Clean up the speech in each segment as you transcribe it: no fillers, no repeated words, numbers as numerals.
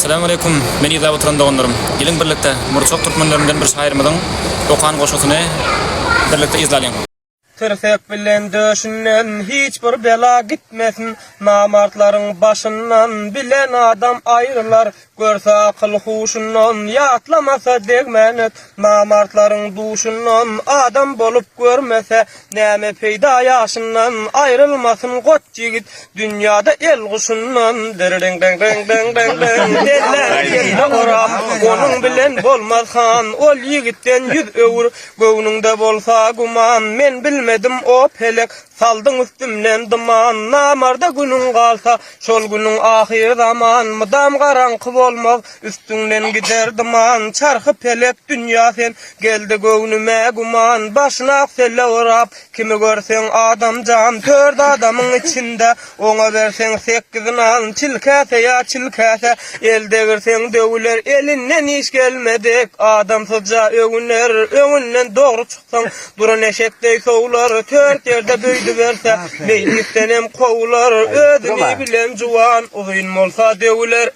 Essalamu aleýkum, meni yzlap oturan doganlarym. Geliň birlikde Murçak türkmenlerinden bir şahyrymyzyň okan goşgusyny birlikde yzlalyň. Tirsek bilen döşünden hiç bir bela gitmesin, Namartlaryň başyndan bilen adam aýrylar, Görse akyl-huşundan, ýatlamasa degmän öt, Namartlaryň duşundan adam bolup görmese, Näme peýda ýaşyndan aýrylmasyn goç ýigit, Dünýäde el guşundan Diridiň-diň-diň-diň-diň-diň Dellän kelle orap, onuň bilen bolmaz han, Ol ýigitden ýüz öwür, göwnüňde bolsa güman, Men bilmedim o pelek, saldyň üstümden dyman, Namarda günüň galsa, şol günüň ahyry zaman, Mydam garaňky bolmaz, üstüňden gider dyman, Çarhy pelek dünýä sen, geldi göwnüme güman, Başyna ak selle orap, Kimi görseň adam jan, Tört adamyň içinde, Oňa berseň sekgiz nan, Çil käse ýa çil käse, El degirseň döwüler, Elinden iş gelmedik, Adamsyzja öwüner, Öňünden dogry çyksaň, Duran eşek deý sowlar, Tört ýerde böýdüberse, Meýlisdenem kowular, Özüni bilen juwan, Uzyn bolsa döwüler.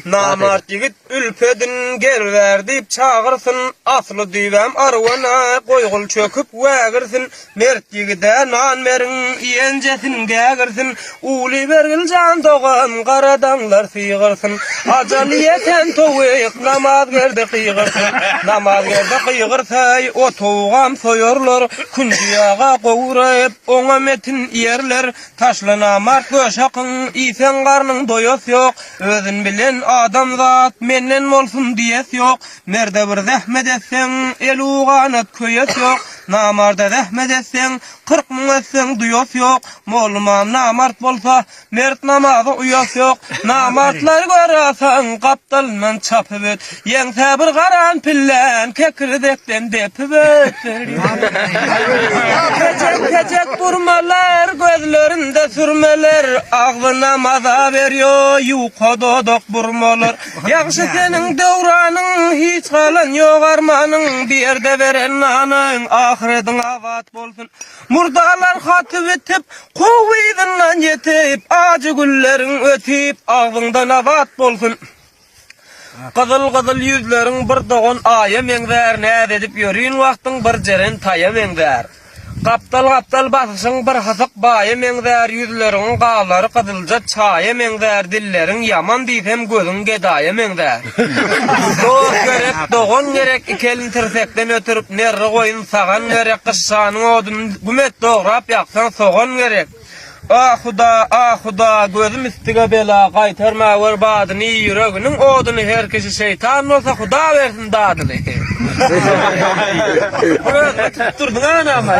Namart ýigit ülpedin, gel bär diýip çagyrsyn, Asly düýbäm arwana, goýgul çöküp wägirsin, Mert ýigide nan beriň, iýenjesin gägirsin, Uly bergil jan dogan, gara daňlar sygyrsyn. Ajaly ýeten towuk namazgerde gygyrsyn, Namazgerde gygyrsaý, o towugam soýarlar, Künji ýaga gowuryp, oňa metin iýerler. Taşla namart göş hakyň, iýseň garnyň doýasy ýok, Özün bilen adamzat, menden bolsun diýesi ýok, Merde bir zähmet etseň, el-u ganat köýesi ýok, Namarda zähmet etseň, 40 müň etseň duýasy ýok, Mollumam namart bolsa, mert namaza uýasy ýok, Namartlary göräseň, gapdalyndan çapyp öt, Ýeňsä bir garan pillän, kekirdekden depip öt. Kejek-kejek burmalar, gözlerinde sürmeler, Agzyna maza berýo, ýuka dodak burmalar. Ýagşy seniň döwranyň, hiç galan ýok armanyň, Bir ýerde beren nanyň, ahyrediň abat bolsun. Murdalar haty bitip, kow yzyndan ýetip, Ajy günleriň ötüp, agzyňda nabat bolsun. Gyzyl-gyzyl ýüzleriň bir dogan aýa meňzär, Näz edip ýörün wagtyň bir jeren taýa meňzär. Gapdal-gapdal basyşyň bir hysyk baýa meňzär, Ýüzleriňiň gablary gyzylja çaýa meňzär, Dilleriň ýaman diýsem gözüň gedaýa meňzär. Dost gerek, dogan gerek, iki elin tirsekden ötürip, Nerri goýun sagan gerek, Gyşşanyň oduny güm et dograp ýaksaň sogan gerek. Ah Huda, ah Huda, gözüm üstüge bela, gaýtarma gör badyny, ýüreginiň oduny, her kişi şeýtan bolsa, Huda bersin dadyny. Özüňi tutdurdyň-a nama.